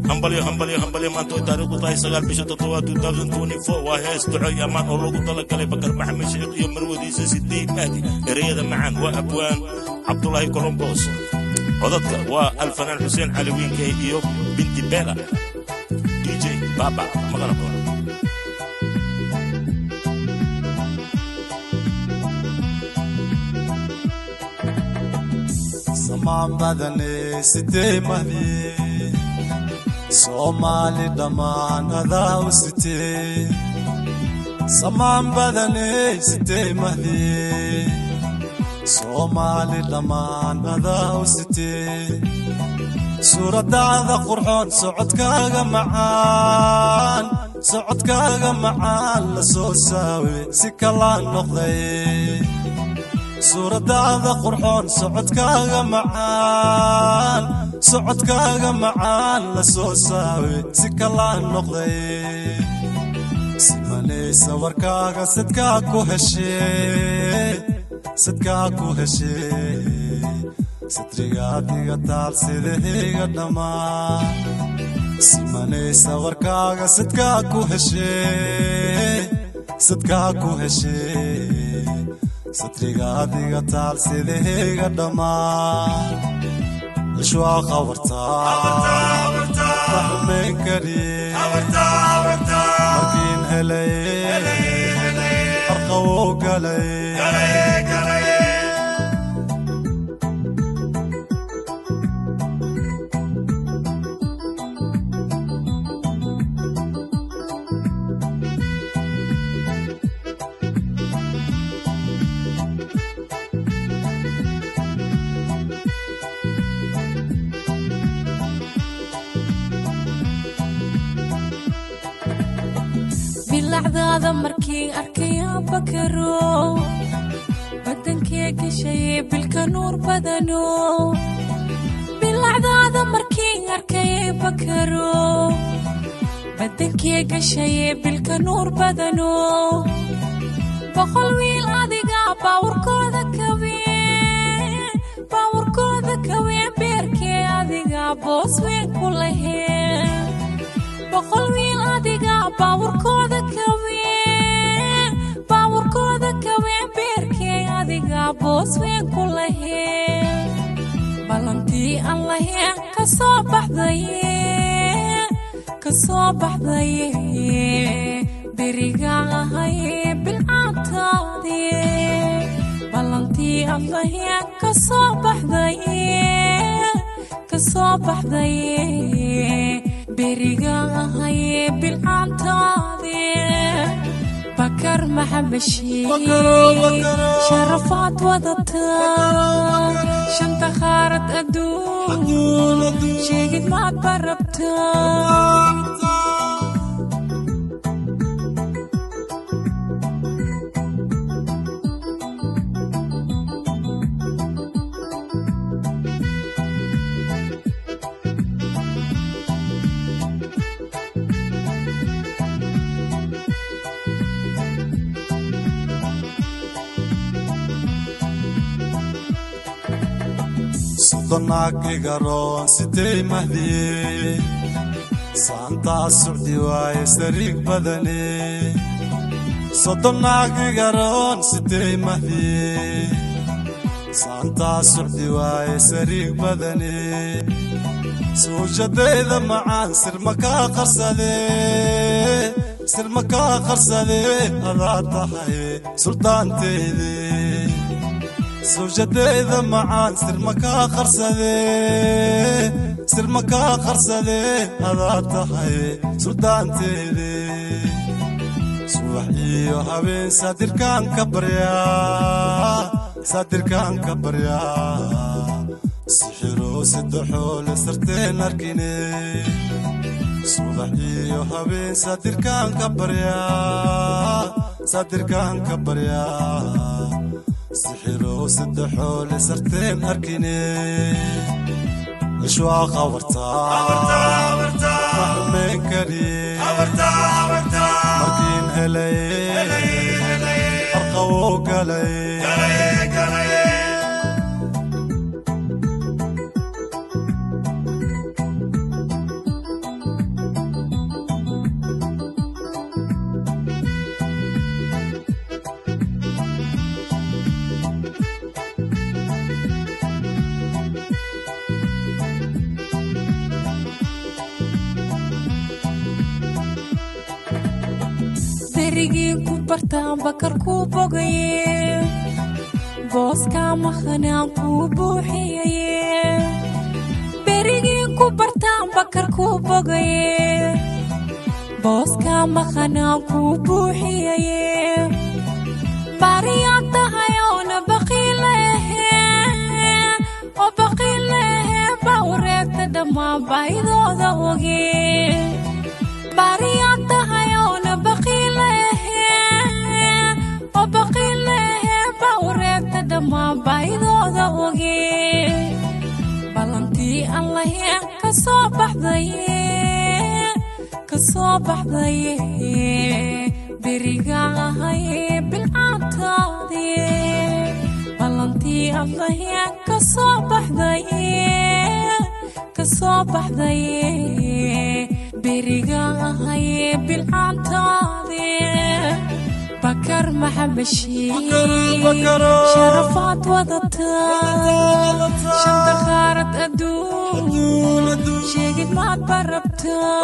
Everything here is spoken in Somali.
Hambalyo, hambalyo, hambalyo. Maanta way taariikhdu tahay 9 bisha 7 2024. Waa hees duco iyo ammaan oo loogu talagalay Bakar Maxamed Sheekh iyo marwadiisa Sidii Mahdi. Ereyada macaan waa abwaan Cabdulaahi Colombos, codadka waa alfanaan Xuseen Cali Wiinkey iyo Binti Bela, DJ Baba maqalabo. Samaan badane sidee mahdiye, Soomaali dhammaan adaa u sitee. Samaan badane sidee mahdiye, Soomaali dhammaan adaa u sitee. Suuradaada qurxoon, socodkaaga macaan, socodkaaga macaan la soo saawe si kalaa noqday. Suuradaada qurxoon, socodkaaga macaan, socodkaaga macaan la soo saawe si kalaa noqday. Simanaysa warkaaga sadkaa ku heshee, sadkaa ku heshee. Sadriga adiga taal sidahayga dhammaan. Simanaysa warkaaga sadkaa ku heshee, sadkaa ku heshee. Sadriga adiga taal sidahayga dhammaan. Ishwaaqa wartaa ma xumayn kariye, markiin helay arqawow galay. Bilacdaada markii arkaya Bakaro, badankee gashaye bilka nuur badano. Bilacdaada markii arkaya Bakaro, badankee gashaye bilka nuur badano. 100 wiil adiga baawurkooda kaween, baawurkooda kaween. Beerkee adiga boos weyn ku laheen. 100 wiil adiga baawurkooda kaween, baawurkooda kaween. Beerkee adiga boos weyn ku laheen. Ballantii aan lahayn ka soo baxdaye, ka soo baxdaye. Beriga ahaye bilcaantaadie. Ballantii aan lahayn ka soo baxdaye, ka soo baxdaye. Beriga ahaye bilcaantaadie. Bakar Maxamed Shiikh, sharafaad wadataa, shanta qaarad adduun sheegid maad barabtaa. Sodonaag igaroon sidee mahdiye, saantaa socdi waaye sariig badane. Sodonaag igaroon sidee mahdiye, saantaa socdi waaye sariig badane. Suujadayda macaan sirma kaa qarsadee, sirma kaa qarsadee. Adaa tahay suldaanteyde. Sawjadayda macaan sirma kaa qarsadee, sirma kaa qarsadee. Adaa tahay suldaanteyde. Subax iyo habeen saadirkaan ka baryaa, saadirkaan ka baryaa. Sixiroo saddexoole sarteen arkine. Subax iyo habeen saadirkaan ka baryaa, saadirkaan ka baryaa. Sixiroo saddexoole sarteen arkine. Ishwaaqa wartaa ma xumayn kariye, markiin helay arqawow galay. Berigii ku bartaan Bakar kuu bogaye, booska maqanaan kuu buuxiyaye. Berigii ku bartaan Bakar kuu bogaye, booska maqanaan kuu buuxiyaye. Baariyaad tahay oona baqiilehe, oo baqiilehe, baa u reebta dhammaan baahidooda oge. Baariyaad tahay oona baqiilehe, oo baqiilehe, baa u reebta dhammaan baahidooda oge. Ballantii Allahe ka soo baxdaye, ka soo baxdaye. Beriga ahaye bilcaantaadie, ballantii Allahe ka soo baxdaye, ka soo baxdaye. Beriga ahaye bilcaantaadie. Bakar Maxamed Shiikh, sharafaad wadataa, shanta qaarad adduun sheegid maad barabtaa.